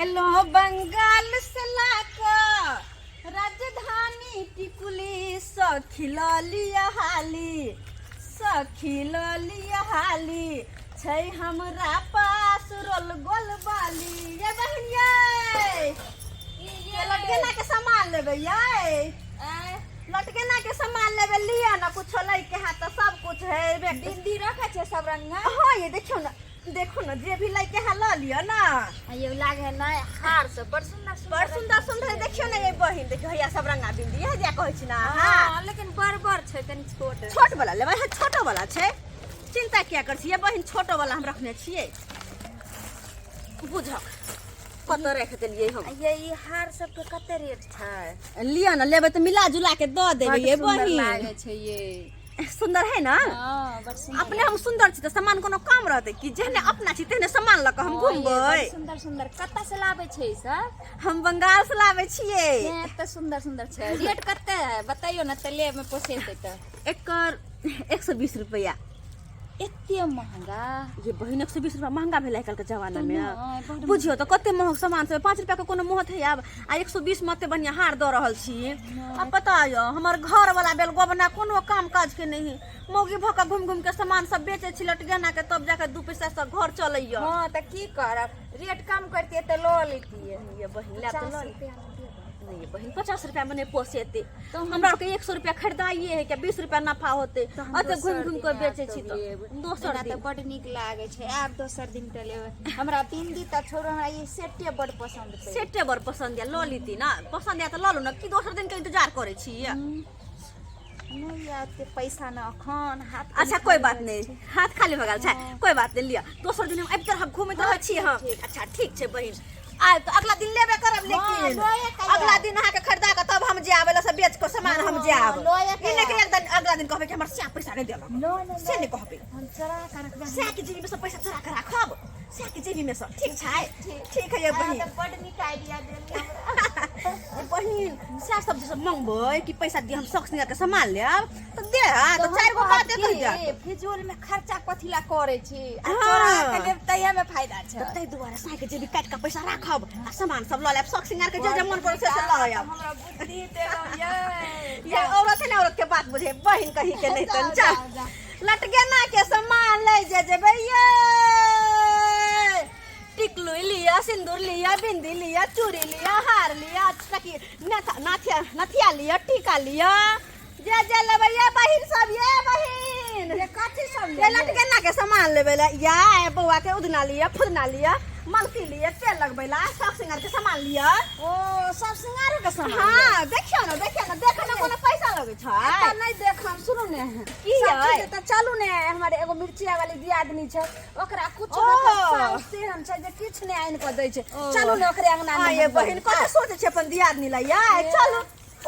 एलो बंगाल से लाके राजधानी टिकुली सखी लऽ लिअ हाली, सखी लऽ लिअ हाली, छै हमरा पास रोल गोल बाली। ये बहिन ये, ये लटकेना के सामान लेबै ये, लटकेना के सामान लेबै, लिअ ना कुछो लै के है तऽ सब कुछ है। बिंदी रखै छै सब रंग? हाँ ये देखियौ ना, देखो ना, जे भी लैके है लऽ लिअ ना। ये लागे है नया हार सब बड़ सुंदर सुंदर। बड़ सुंदर सुंदर। देखियौ ना ये बहिन, देखियौ हैया सब रंगा बिंदी है जे कहै छी ना। हाँ हाँ, लेकिन बड़ बड़ छै, कनी छोट। छोट वाला लेबै? हाँ, छोटो वाला छै, चिंता किया कर छियै बहिन, छोटो वाला हम रखने छियै। बुझक कतऽ राखि देलियै हम। ये ई हार सब के कते रेट छै? लिअ ना, लेबै तऽ मिला जुला के दऽ देबै बड़ ये सुंदर बहिन। लागे छै ये। सुंदर है ना? हाँ, बड़ सुंदर। अपने हम सुंदर छी तऽ सामान कोनो कम रहतै कि? जेहने अपना छी तेहने सामान लऽ कऽ हम हाँ, ये बड़ घुमबै। सुंदर सुंदर। कतऽ से लाबै छै ई सब? हम बंगाल से लाबै छियै। एते सुंदर सुंदर छै, रेट कते है बतैयो ने, तऽ लेब में पोसेतै तऽ। एकर 120 रुपया। एते महंगा? ये बहिन, 120 रुपया महंगा भेलै आइ काल्हिके जमाना मे? नहि, बड्ड। बुझियौ तऽ कते महग सामान सब, 5 रुपया के कोनो महत है आब? आ 120 मे एते बढ़िया हार दऽ रहल छी। अब पता यऽ, हमर घर वाला बेल गोबना कोनो काम काज के नहीं, मौगी भऽ कऽ घुमि घुमि के सामान सब बेचै छी लट गहना के, तब जाके 2 पैसा से घर चलैया। हाँ तऽ की करब, रेट कम करतियै तऽ लऽ लेतियै। ये बहिन, लायब तऽ 50 लऽ ले। रुपया मे देबै? नहीं ये बहिन, 50 रुपया में नहीं पोसेते। तो हम- हमरा आरके 100 रुपया खरीदाइए है क्या, 20 रुपया नफा होते। तऽ हम अते घुमि दोसर घुमि दिन के आयब बेचै तब छी तऽ लेब। दोसर एना तऽ दिन। बड नीक लागै छै, आब दोसर दिन तऽ लेबै। हमरा बिंदी तऽ छोड़ू, हमरा ई सेटे बड पसन्द पड़ि। सेटे बड़ पसंद या, लऽ लीती ना। पसंद या तऽ लऽ लू ना, की दोसर दिन के इंतजार करै छी? नहि आयत ते पैसा न अखन हाथ कनि अच्छा, कोई खाली बात भऽ नहीं छै। हाथ खाली भऽ गेल छै, कोई बात नहीं, लिअ, दोसर दिन हम आबिते रहब, घूमैत रहै छी हम। ठीक। अच्छा ठीक छै बहिन, आयब तऽ अगला दिन लेबे करब। लेकिन लए के आयब। अगला दिन अहाँके खरीदा कऽ तब हम जायब, एला से बेच कऽ सामान हम जायब। लए के ई नहि कि आयब। एक दिन अगला दिन कहबै कि हमर सएह पैसा नहि देलक। नहि, नहि, से नहि। नहि कहबै। हम चोरा के रखबै। सएह के जेबी में से पैसा चोरा कऽ राखब, सएह के जेबी में से। ठीक छै, ठीक है ये अहाँ बहिन। तऽ बड नीक आइडिया देली हमरा। ये बहिन, सएह सब जे सब मंगबै कि पैसा दिअ, हम शौक सिंगार के सामान लेब, तऽ दे तऽ चारि गो बाते कहि जायत। फिजूल में खर्चा कथी ला करै छी आ हाँ। चोरा के लेब तहिया में फायदा छै। तऽ ताहि दुआरे साँइ के जेबी काटि कऽ पैसा राखब आ सामान सब लऽ लेब, शौक सिंगार के जे जे मन पड़ै से से लऽ आयब। हमरा बुद्धि देलहुँ ये। ये औरत है ने, औरत के बात बुझे बहिन कही के नहीं। तन जाओ, जा। जाओ, जाओ। लटगेना के सामान ले जे जेबै ये, टिकलू लिया, सिंदूर लिया, बिंदी लिया, चूड़ी लिया, हार लिया, सखी नाथिया नथिया लिया, टीका लिया, जे जे लेबै ये बहिन सब। ये बहिन, ये कथी सब ये लेबै? लटगेना के सामान लेबै ला या बौआ के उदना लिया, फुदना लिया, मलकी लिया, तेल लगबै ला, सब सिंगार के सामान लिया। ओ सब सिंगारो के सामान? हाँ, देखियौ ने, देखियौ ने, देखै में कोनो पैसा लगै छै? एतऽ नहि देखम। सुनू ने। की सब यै? चीज तऽ चलू ने, हमर एगो मिर्चिया वाली दियादनी छै, ओकरा कुछ ओ। साउस तेहन छै जे किछु नहि आनि कऽ दै छै। ओ। चलू ने ओकरे अंगना हाँ मे। ये हम बहिन, कते सोचै छै अपन दियादनी ला यै। चलू,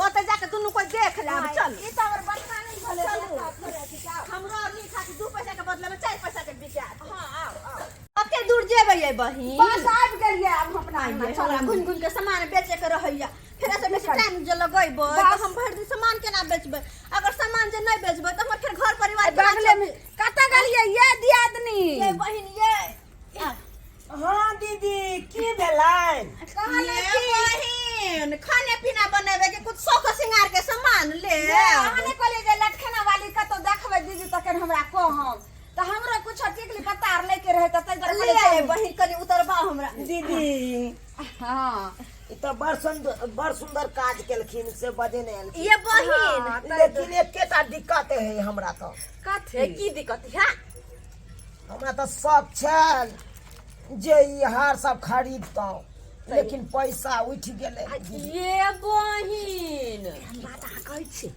ओतऽ जाके दुनू कोई देख लेब, चलू। ई तऽ हमर बड़का नहि भेलै। चलू। थोड़े छै, जाउ। हमरो आर नीक हाथ 2 पैसा के बदले में 4 पैसा के बिकायत। हाँ, आउ आउ। कते दूर जेबै यै बहिन? बस आबि गेलियै आब हम अपना अंगना। आइये, चलू। हमरा घुमि घुमि के सामान बेचे के रहैया, फेर एसे बेसी टाइम जे लगेबै तऽ हम भरि दिन सामान केना बेचबै? अगर सामान जे नहि बेचबै तऽ हमर फेर घर परिवार केना बगले में चलतै? कतऽ गेलियै ये दियादनी? ये बहिन ये। हाँ दीदी, की भेलनि? कहले ये बहिन, खाने पीना बनेबै के कुछ शौक सिंगार के सामान ले। अहाँ नहि कहलियै जे लटखना वाली कतौ देखबै दीदी तखन हमरा कहब, तऽ हमरो कुछ टिकली पत्ता आर लैके रहै तऽ ताहि दुआरे ले कहलियै आइए चलू। बहिन, कनि उतरबा हमरा। दीदी। हाँ। ई तऽ बड़ सुंदर, बड़ सुंदर काज केलखिन से बजेने एलखिन। ये बहिन। लेकिन एकेटा दिक्कत है हमरा तऽ। कथी? ए, की दिक्कत है? हमरा तऽ शौक छल जे ई हार सब खरीदतहुँ, लेकिन पैसा उठि गेलै। ये बहिन, हम बात अहाँ कहै छी,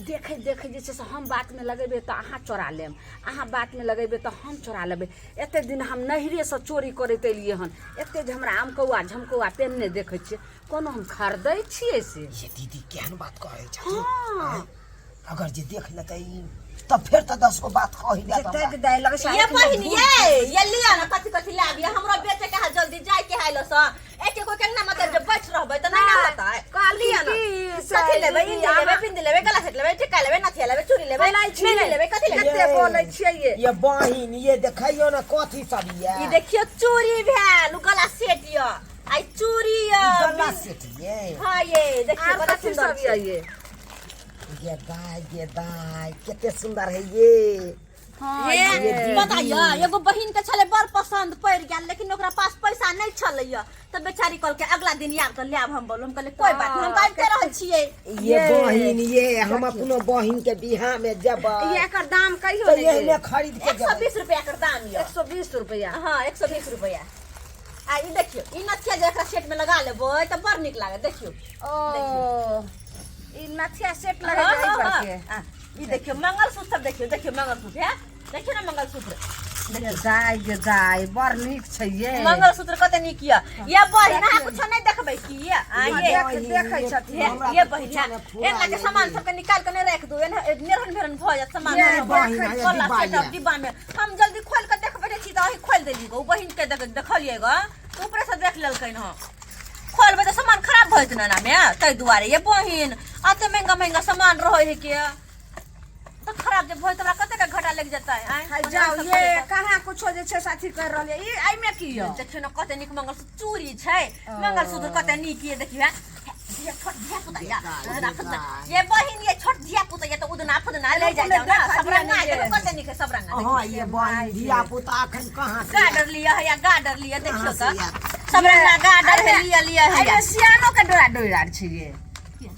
देखै देखै जे छै से हम बातमे लगेबै तऽ अहाँ चोरा लेब, अहाँ बातमे लगेबै तऽ हम चोरा लेबै। एते दिन हम नैहरेसँ चोरी करैत एलियै हन, एते जे हमरा आमकौआ झमकौआ पेन्हने देखै छियै, कोनो हम खरीदै छियै से? ये दीदी, केहन बात कहै छथिन? हाँ। आँय? अगर जे देख लेतै ई तऽ फेर तऽ 10 गो बात कहि देत हमरा। जतेक दाइ लगै छै। ये बहिन ये, ये लिया ना, कथी कथी लाबिया, हमरा बेचे के है, जल्दी जाय के है लस। एक एक केना मतलब जे बैठ रहबै तऽ नहि ना होतै। कहलखिन लिया ना। की से कथी लेबै? दीदी, इंदी लेबै, बिंदी लेबै, गला सेट लेबै, टिका लेबै, नथिया लेबै, चूड़ी लेबै, बोलै छी। मेहंदी लेबै, कथी लेबै? कते बोलै छियै ये? ये बहिन, ये देखैयो ने कथी सब ये। ई देखियो, चूड़ी भेल, उ गला सेट य। आई चूड़ी य गला सेट ये हाँ ये देखियो आर बड़ा कथी सुंदर सब छै। यऽ ये ये दाय ये दाय कते सुंदर है ये हाँ हे ये पता य एगो बहिन के छले बड़ पसंद पड़ गेल लेकिन ओकरा पास पैसा नहीं छले य तऽ बेचारी कहलकै अगला दिन आब तऽ लायब हम बोलू हम कहलियै कोई बात नहीं हम तऽ आबिते रहै छियै ये बहिन ये हम अपनो बहिन के बियाह में जेबै ये एकर दाम कहियो तऽ ने एहने खरीद के एक सौ जेबै बीस रुपया के दाम य 120 रुपया हाँ 120 रुपया आ ई देखियौ ई नथिया जे एकरा सेट में लगा लेबै तऽ बड़ नीक लागत देखियौ ओ ई नथिया सेट हाँ, लगे हाँ, एहि पर हाँ। के आ, ई देखियौ मंगलसूत्र सब देखियौ देखियौ मंगलसूत्र है देखियौ ने मंगलसूत्र ये दाय गे दाय बड़ नीक छै ये मंगलसूत्र कते नीक यऽ ये बहिन अहाँ कुछो नहि देखबै की ये आ हाँ, ये देख देखै छथिन हे, हमरा ये तऽ बहिन कुछो नहि फुरा एना के ये। सामान सबके निकाल के नहि राखि दू एना नेरहन भेरन भऽ जायत सामान ये सब। बहिन, ये खोला डिब्बा सेटअप ये। डिब्बा में हम जल्दी खोल के देखबै छी तऽ अहीं खोलि देली गो बहिन के देखलियै ग तऽ ऊपरे से देख लेलकै हँ खोलबै तऽ सामान खराब भऽ जेतै ने एनामे ताहि दुआरे ये बहिन एते महंगा महंगा सामान रहै है के तऽ खराब जे भऽ जेतै हमरा कते के घाटा लागि जेतै आँय हाय जाओ ये कहाँ कुछो जे छै से अथी कर रहल ये ई एहिमे की यऽ देखियौ ने कते नीक मंगलसूत्र चूड़ी छै मंगलसूत्र कते नीक ये देखियौ ये छोट धिया पुता या उदना फुदना ये बहिन ये छोट धिया पुता ये तऽ उदना फुदना ले जाइ जाओ ना सब रंगा देखो कते नीक है सब रंगा हाँ ये बहिन धिया पुता अखन कहाँ से गाडर लिया है या गाडर लिया देखियौ कहाँ से तऽ आयत? सब रंगा गाडर है लिया लिया है एहिमे सियानो के डोरा डोरा छै ये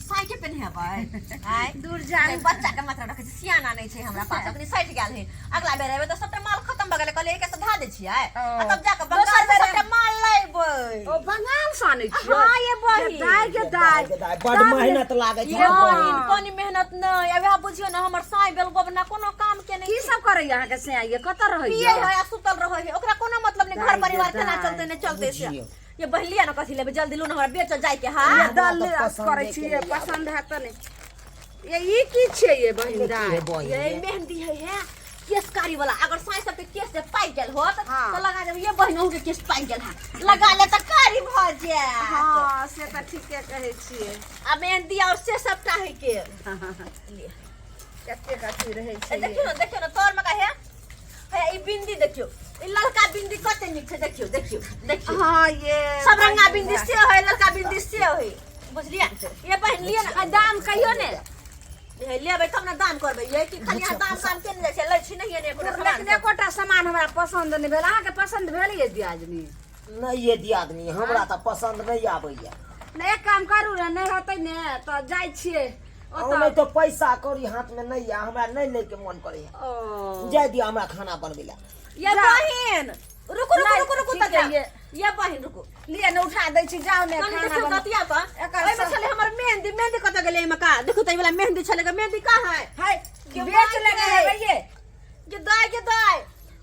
साइके पेन्हेबै आँय दूर जा नहि, बच्चा के मात्र रखै छी सियाना नहि छै हमरा पास अखनी सटि गेल है अगला बेर एबै तऽ सबटा माल खतम भऽ गेलै कहलियै एके सधा दै छियै आ तब जाकऽ बंगाल दोसर से बेर सबटा माल लेबै ओ बंगाल से आनै छियै हाँ, ये बहिन। दाय गे दाय गे दाय, बड मेहनत लागै छै ये बहिन। बहिन कनि मेहनत नहि अब वएह बुझियौ ने हमर साँय बेल गोबना कोनो काम के नहि की सब करैया अहाँके से ये कतऽ रहैया पियै है आ सुतल रहै है ओकरा कोनो मतलब नहि घर दाय गे परिवार केना दाय। चलतै नहि चलतै से बुझियौ। ये बहिन लिअ ने कथी लेबै जल्दी लू ने हमरा बेचऽ जाइके हा ये हमरा दल तऽ पसन्दे करै के छियै नहि पसंद हैत तऽ नहि ये ई की छियै ये बहिन की दाय है बहिन ये ये? मेहंदी है है केस कारी वाला अगर साई सबके केस जे पाकि गेल होत हाँ। तऽ लगा देब ये बहिन अहूँ के केस पाकि गेल है लगा ले तऽ कारी भऽ जायत हँ से तऽ ठीके कहै छियै आ मेहंदी और से सबटा है के कतेक अथी रहै छै ए, देखियौ ने देखियौ ने तोर में का है हे ई बिंदी देखियौ ई ललका बिंदी कते नीक छै देखियौ देखियौ देखियौ हँ ये सब रंगा बिंदी से है ललका बिंदी से है बुझलियै ये बहिन लिअ ने आ दाम कहियो ने हे लेबै तब ने दाम करबै ये कि खाली अहाँ दाम ताम के ने जाइ छै लै छी नहिये ने एकोटा सामान लेकिन एकोटा सामान हमरा पसन्द नहि भेल अहाँके पसन्द भेल ये दियादनी नहि ये दियादनी हमरा तऽ पसन्द नहि आबैया नहि एक काम करू ने नहि होतै ने तऽ जाइ छियै ओतऽ नहि तऽ पैसा कौड़ी हाथ में नहि यऽ हमरा नहि लैके मन करैया ओ जाय दिअ हमरा खाना बनबै लए ये बहिन रुकू रुकू नहि, रुकू रुकू ठीक तक है, ये। ये बहिन रुकू लिए ने उठा दै छी जाउ ने कनी खाना देखियौ बना कतिया पर एकर ओहिमे सब- छलै हमर मेहंदी मेहंदी कतऽ गेलै एहिमे का देखू तऽ ई वाला मेहंदी छलै गे मेहंदी कहाँ है है के बेच लेने माय हेबै ये गे दाय गे दाय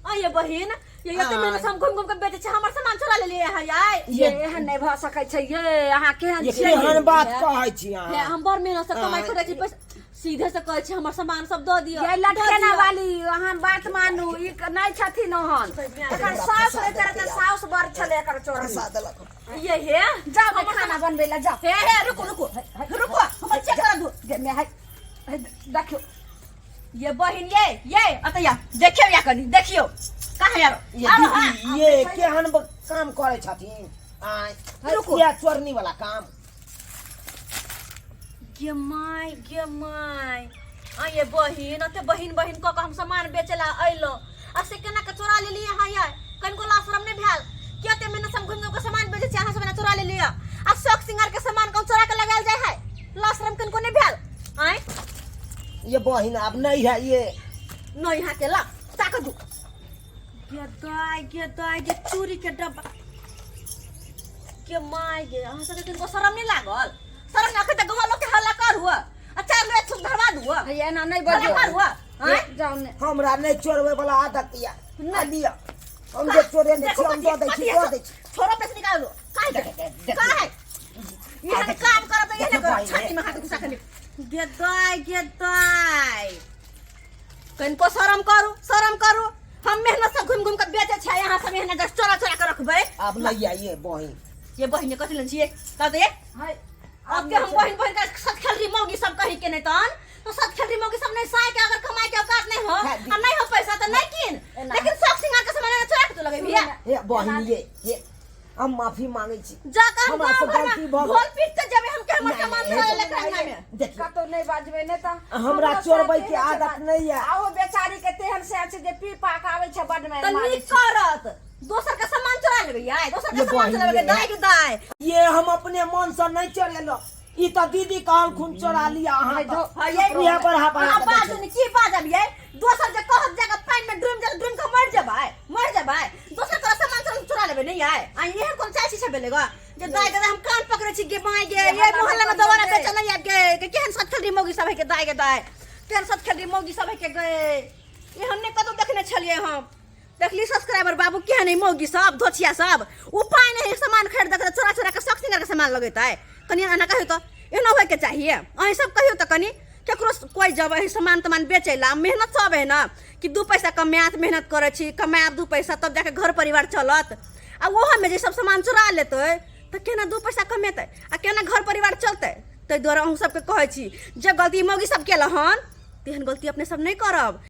आ ये बहिन ये एते मेहनत से हम घुमि घुमि के बेचै छी हमर सामान चोरा लेलियै अहाँ याय ये एहन नहि भऽ सकै छै ये अहाँ केहन ये छियै केहन बात कहै छी हे अहाँ हम बड़ मेहनत से कमाइ करै छी पैसा सीधे से कहै छी हमर सामान सब दऽ दिअ ये लटकेना वाली अहाँ बात मानू ई नहि छथिन ओहन एकर साउस नहि तरह के साउस बड़ छलै एकर चोरनी फंसा देलक ये हे जाउ ने खाना बनबै लए जाउ हे हे रुकू रुकू रुकू हमर चेक कर दू गे मे है है, देखियौ ये बहिन ये ये अतया देखियौ या कनी देखियौ कहाँ यार ये आरो हाँ दीदी ये केहन काम करै छथिन आँय रुकू। किया चोरनी वाला काम गे my गे my आ ये बहिन अते बहिन बहिन कऽ कऽ हम सामान बेचे ला अइलो आ से केना के चोरा लेलियै अहाँ ये कनिको ला शरम नहि भेल के एते मेहनत से हम घुमि घुमि के सामान बेचै छी अहाँ सब एना चोरा लेलियै आ शौक सिंगार के सामान कहूँ चोरा के लगायल जाइ है ला शरम कनिको नहि भेल आँय ये बहिन आब नहीं है ये नहीं यहाँ के ला ताक दू गे दाय गे दाय गे चूड़ी के डब्बा के my गे अहाँ सबके किनको शरम नहि लागल शरम नहि अखन तक गाँव लोक के हल्ला करू आ चार लोग छुप धरवा दू है एना नहि हल्ला बजू करू आँय जाउ ने हमरा नहीं चोरवे वाला आदत या आ लिअ हम जे चोरे नहि छी हम दऽ दै छी दऽ दै छी छोड़ो पैसा निकालो काहे देख, काहे एहन काम करब तऽ एहने करब देखो छाती में हाथ घुसा के गे दाय गे दाय कनिको शरम करू शरम करू हम मेहनत से घुमि घुमि के बेचै छियै अहाँ सब एहने जस्ट चोरा चोरा के रखबै आब नहीं आइए बहिन ये बहिन कथी लेने छियै कह दे है अब के हम बहिन बहिन का सत खेलरी मौगी सब कही के नहीं तहन तो सत खेलरी मौगी सब नहीं साय के अगर कमाई के औकात नहीं हो हाँ, आ नहीं हो पैसा तो नहीं किन एना। लेकिन शौक सिंगार के सामान चोरा के तो लगे भैया हे बहिन ये ये हम माफी मांगे छी। जा के हम हमरा से गाँव गलती घरमे भऽ गेल। ढोल पीट के जेबै हम के हमर नहीं, सामान नहीं, चोरा नहीं, लेलक अंगना में। देखियौ कतौ नहि बाजबै नहि तऽ हमरा हमरो चोरबै साथ के तेहन छै आदत नहि यऽ। आ ओ बेचारी के तेहन से छै जे पी पा के आबै छै बड तऽ मारि मारै नीक छै। करत, दोसर के सामान चोरा लेबै आइ, दोसर के ये सामान चोरा लेबै बहिन दाय के दाय। ये हम अपने मन से नहीं चोरेलो, ई तऽ दीदी कहलखुन चोरा लिया अहाँ तऽ। हाँ, ये इएह पर हाथ अहाँ बढ़ा कऽ बाजू ने, की बाजब ये? दोसर जे कहत जाके पानि में डूबि जाए, डूबि के मरि जेबै, मरि जेबै। दोसर तोरा सामान चोरा चोरा लेबै नहीं आय। आ एहन कोन चाची छै भेलै ग जे दाय के दाय हम कान पकड़ै छी गे माय गे, ये मोहल्ला में दोबारा बेचऽ नहीं आबि गे के केहन सत खेलरी मौगी सब है के दाय के दाय, केहन सत खेलरी मौगी सब है के गे। एहन नहि कतौ देखने छलियै हम। देखली सब्सक्राइबर बाबू, केहन है मौगी सब, धोछिया सब, उपाय नहीं सामान खरीद के चोरा चोरा के शौक सिंगार के सामान लगेतै। कनि एना कहियौ तऽ एना होइके चाहिए। अहीं सब कहियौ तऽ कनि केकरो कोइ जब एहि सामान तमान बेचै ला, मेहनत सब है ना कि 2 पैसा कमायत, मेहनत करै छी कमायब 2 पैसा तब जाके घर परिवार चलत। आ ओहोमे जे सब सामान चोरा लेतै तऽ केना 2 पैसा कमेतै आ केना घर परिवार चलतै? ताहि दुआरे अहूँ सबके कहै छी जे गलती मौगी सब केलक हन तेहन गलती अपने सब नहि करब।